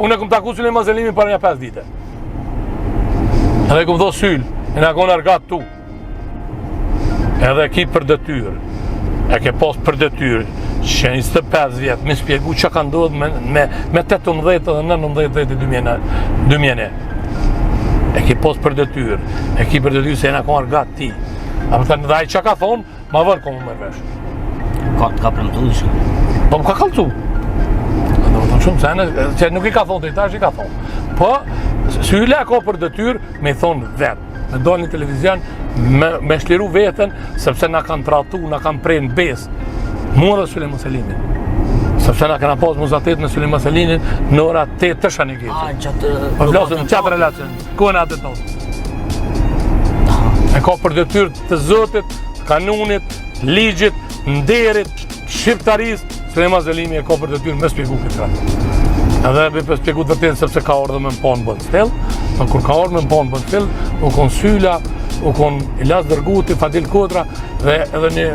Unë e kum taku Sylejman Selimin para një 5 dite. Edhe kum thonë Syl, jena konë argat tu. Edhe ki për detyrë, e ke pas për detyrë, që 25 vjet, me spjegu që ka ndodhë me, me, me 18 dhe 19 dhe 2001. E ki pas për detyrë, e ki për detyrë se jena konë argat ti. A më thënë, dhe ai që ka thonë, Ma vonë kom me marrë vesh. Ka të ka premtu diçka. Po më ka kallzu. Do të thonë shumë sene, që nuk i ka thonë të tash i ka thonë. Po Syla ka për detyrë me i thonë vet, me dalë në televizion, me, me shliru veten, sepse na kanë tradhtu, na kanë pre në besë. Mua dhe Sylejman Selimin. Sepse na kena pas muzatet me Sylejman Selimin në ora 8 të shanë Ah, gjatë... Po flasim në qatë relacion, ku në atë tonë. E ka për detyrë të Zotit, kanunit, ligjit, nderit, shqiptarisë, Sylejman Selimi e ka për detyrë me spjegu këtë rast. Edhe me për spjegu të vërtetën sepse ka ardhë me më pa në Bondsteel, po kur ka ardhë me më pa në Bondsteel, u konë Syla, u konë Ilas Dërguti, Fadil Kodra, dhe edhe një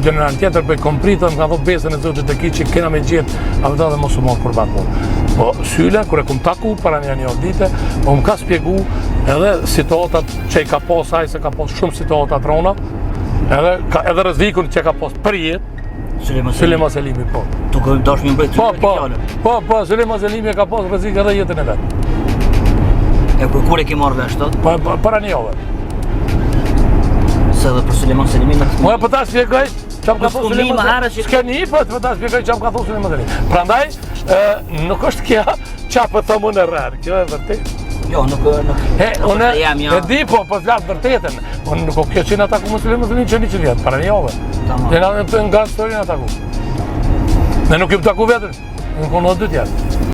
gjeneral tjetër për kom pritën, më ka thonë besën e Zotit të ki që kena me gjetë, a vëta dhe mos u marrë për batë Po Syla, kur e kom taku para një një dite, po më ka spjegu edhe situatat që i ka pas ai se ka pas shumë situata të rona, edhe ka edhe rrezikun që ka pas për jetë, Sylejman Sylejman Selimi po. Tu kë dash më mbrojt. Po, po. Po, po, Sylejman Selimi e ka pas rrezik edhe jetën e vet. E kur kur e ke marrë vesh të? Po, po para një jave. Se edhe për Sylejman Selimin me Po, po ta shpjegoj, çfarë ka thonë Sylejman. Më S'ke një, po, po ta shpjegoj çfarë ka thonë Sylejman Selimi. Prandaj, ë nuk është kjo Ça po thom unë rrenë, kjo e vërtet. Jo, nuk nuk. He, unë jam jo. E di po, po flas vërtetën. Unë nuk o kjo që na taku me Sylejman Selimin që 100 vjet, para një jave. Tamam. Ne na të nga storin na taku. Ne nuk jemi taku vetëm, nuk unë dy tjerë.